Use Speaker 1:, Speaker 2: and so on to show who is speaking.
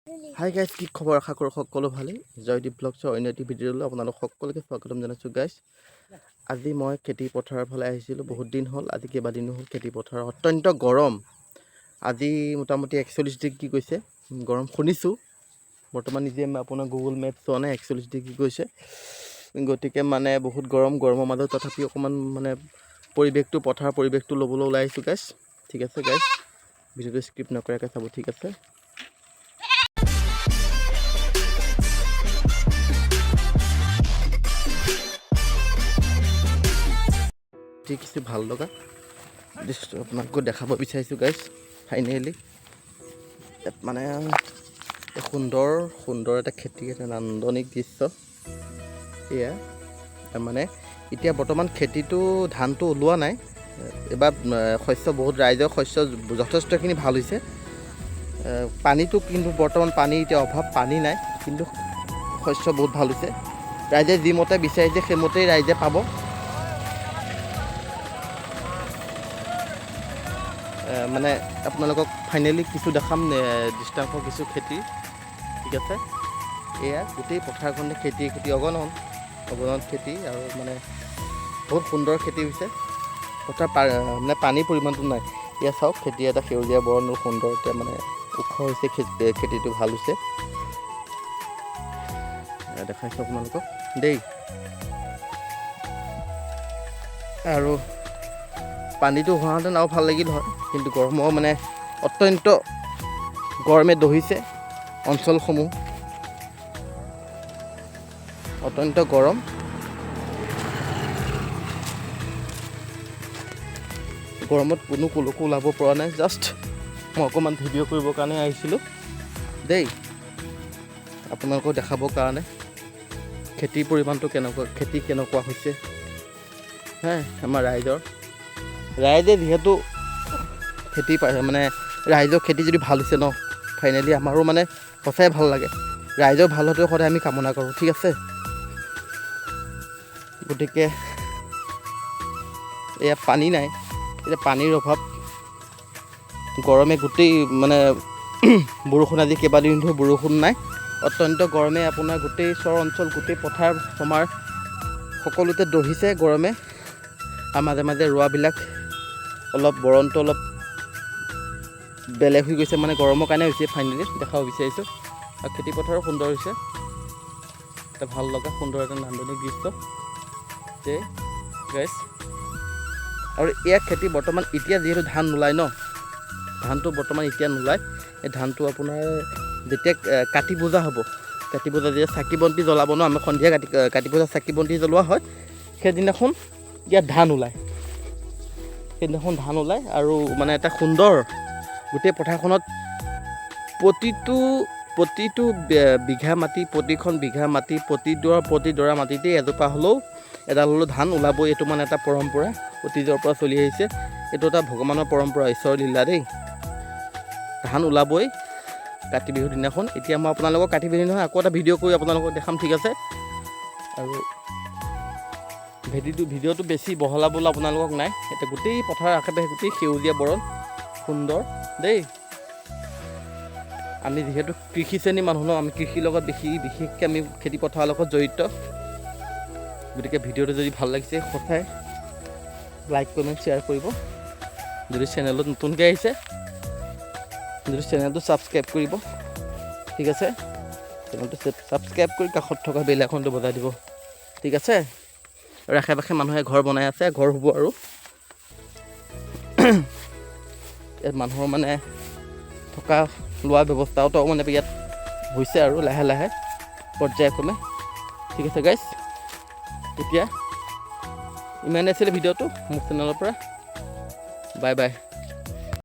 Speaker 1: Hi guys, কি খবৰ? আশা কৰোঁ সকলো ভালেই। জয়দীপ ব্লগছৰ অন্য এটি ভিডিঅ'লৈ আপোনালোক সকলোকে স্বাগতম জনাইছোঁ। গাইজ, আজি মই খেতি পথাৰৰ ফালে আহিছিলোঁ। বহুত দিন হ'ল, আজি কেইবাদিনো হ'ল। খেতি পথাৰ অত্যন্ত গৰম। আজি মোটামুটি 41 ডিগ্ৰী গৈছে গৰম, শুনিছোঁ। বৰ্তমান নিজে মই আপোনাৰ গুগল মেপ চোৱা নাই, 41 ডিগ্ৰী গৈছে। গতিকে মানে বহুত গৰম। গৰমৰ মাজত তথাপি অকণমান মানে পৰিৱেশটো, পথাৰৰ পৰিৱেশটো ল'বলৈ ওলাই আহিছোঁ গাইজ। ঠিক আছে গাইজ, ভিডিঅ'টো স্কিপ নকৰাকৈ চাব, ঠিক আছে? কিছু ভাল লগা দৃশ্য আপোনালোকক দেখাব বিচাৰিছোঁ গাইজ। ফাইনেলি ইয়াত মানে সুন্দৰ সুন্দৰ এটা খেতি, এটা নান্দনিক দৃশ্য এয়া। মানে এতিয়া বৰ্তমান খেতিটো ধানটো ওলোৱা নাই। এইবাৰ শস্য বহুত, ৰাইজৰ শস্য যথেষ্টখিনি ভাল হৈছে। পানীটো কিন্তু বৰ্তমান পানী এতিয়া অভাৱ, পানী নাই, কিন্তু শস্য বহুত ভাল হৈছে। ৰাইজে যিমতে বিচাৰিছে, সেইমতেই ৰাইজে পাব। মানে আপোনালোকক ফাইনেলি কিছু দেখাম, দৃষ্টান্ত কিছু খেতি, ঠিক আছে? এয়া গোটেই পথাৰখনে খেতি, খেতি, অগণন অগণন খেতি আৰু মানে বহুত সুন্দৰ খেতি হৈছে। পথাৰ মানে পানীৰ পৰিমাণটো নাই। এয়া চাওক, খেতি এটা সেউজীয়া বৰণৰ সুন্দৰ, এতিয়া মানে ওখ হৈছে খেতি, খেতিটো ভাল হৈছে। এয়া দেখাইছোঁ আপোনালোকক দেই। আৰু পানীটো হোৱাহেঁতেন আৰু ভাল লাগিল হয়, কিন্তু গৰমৰ মানে অত্যন্ত গৰমে দহিছে অঞ্চলসমূহ। অত্যন্ত গৰম। গৰমত কোনো ক'লৈকো ওলাব পৰা নাই। জাষ্ট মই অকণমান ভিডিঅ' কৰিবৰ কাৰণে আহিছিলোঁ দেই, আপোনালোকক দেখাবৰ কাৰণে খেতিৰ পৰিমাণটো কেনেকুৱা, খেতি কেনেকুৱা হৈছে। হে আমাৰ ৰাইজে যিহেতু খেতি পাই, মানে ৰাইজৰ খেতি যদি ভাল হৈছে ন, ফাইনেলি আমাৰো মানে সঁচাই ভাল লাগে। ৰাইজৰ ভাল হোৱাটোৱে সদায় আমি কামনা কৰোঁ, ঠিক আছে? গতিকে এয়া পানী নাই, এতিয়া পানীৰ অভাৱ। গৰমে গোটেই মানে বৰষুণ, আজি কেইবাদিন ধৰি বৰষুণ নাই। অত্যন্ত গৰমে আপোনাৰ গোটেই চৰ অঞ্চল, গোটেই পথাৰ সমাৰ সকলোতে দহিছে গৰমে। আৰু মাজে মাজে ৰোৱাবিলাক অলপ বৰণটো অলপ বেলেগ হৈ গৈছে, মানে গৰমৰ কাৰণে হৈছে। ফাইনেলি দেখাব বিচাৰিছোঁ আৰু খেতি পথাৰো সুন্দৰ হৈছে। এটা ভাল লগা সুন্দৰ এটা নান্দনিক দৃশ্য দেই গাইজ। আৰু এয়া খেতি বৰ্তমান এতিয়া যিহেতু ধান নোলায় ন, ধানটো বৰ্তমান এতিয়া নোলায়। এই ধানটো আপোনাৰ যেতিয়া কাতি পূজা হ'ব, কাতি পূজা যেতিয়া চাকি বন্তি জ্বলাব ন, আমি সন্ধিয়া কাতি পূজা চাকি বন্তি জ্বলোৱা হয়, সেইদিনাখন ইয়াত ধান ওলায়। সেইদিনাখন ধান ওলায় আৰু মানে এটা সুন্দৰ গোটেই পথাৰখনত প্ৰতিটো বিঘা মাটি, প্ৰতিখন বিঘা মাটি, প্ৰতিডৰা মাটিতেই এজোপা হ'লেও, এডাল হ'লেও ধান ওলাবই। এইটো মানে এটা পৰম্পৰা, অতীজৰ পৰা চলি আহিছে। এইটো এটা ভগৱানৰ পৰম্পৰা, ঈশ্বৰৰ লীলা দেই। ধান ওলাবই কাতি বিহুৰ দিনাখন। এতিয়া মই আপোনালোকক কাতি বিহুৰ দিনাখন আকৌ এটা ভিডিঅ' কৰি আপোনালোকক দেখাম, ঠিক আছে? আৰু ভিডিঅ'টো বেছি বহলাবলৈ আপোনালোকক নাই। এতিয়া গোটেই পথাৰৰ আশে পাশে গোটেই সেউজীয়া বৰণ, সুন্দৰ দেই। আমি যিহেতু কৃষি শ্ৰেণীৰ মানুহ ন, আমি কৃষিৰ লগত বেছি বিশেষকৈ আমি খেতি পথাৰৰ লগত জড়িত। গতিকে ভিডিঅ'টো যদি ভাল লাগিছে, সঁচাই লাইক, কমেণ্ট, শ্বেয়াৰ কৰিব। যদি চেনেলত নতুনকৈ আহিছে, যদি চেনেলটো ছাবস্ক্ৰাইব কৰিব, ঠিক আছে? চেনেলটো ছাবস্ক্ৰাইব কৰি কাষত থকা বেল আইকনটো বজাই দিব, ঠিক আছে? আৰু আশে পাশে মানুহে ঘৰ বনাই আছে, ঘৰ হ'ব। আৰু ইয়াত মানুহৰ মানে থকা লোৱা ব্যৱস্থাও মানে ইয়াত হৈছে আৰু লাহে লাহে পৰ্যায়ক্ৰমে, ঠিক আছে গাইজ? এতিয়া ইমানেই আছিলে ভিডিঅ'টো মোৰ চেনেলৰ পৰা। Bye bye.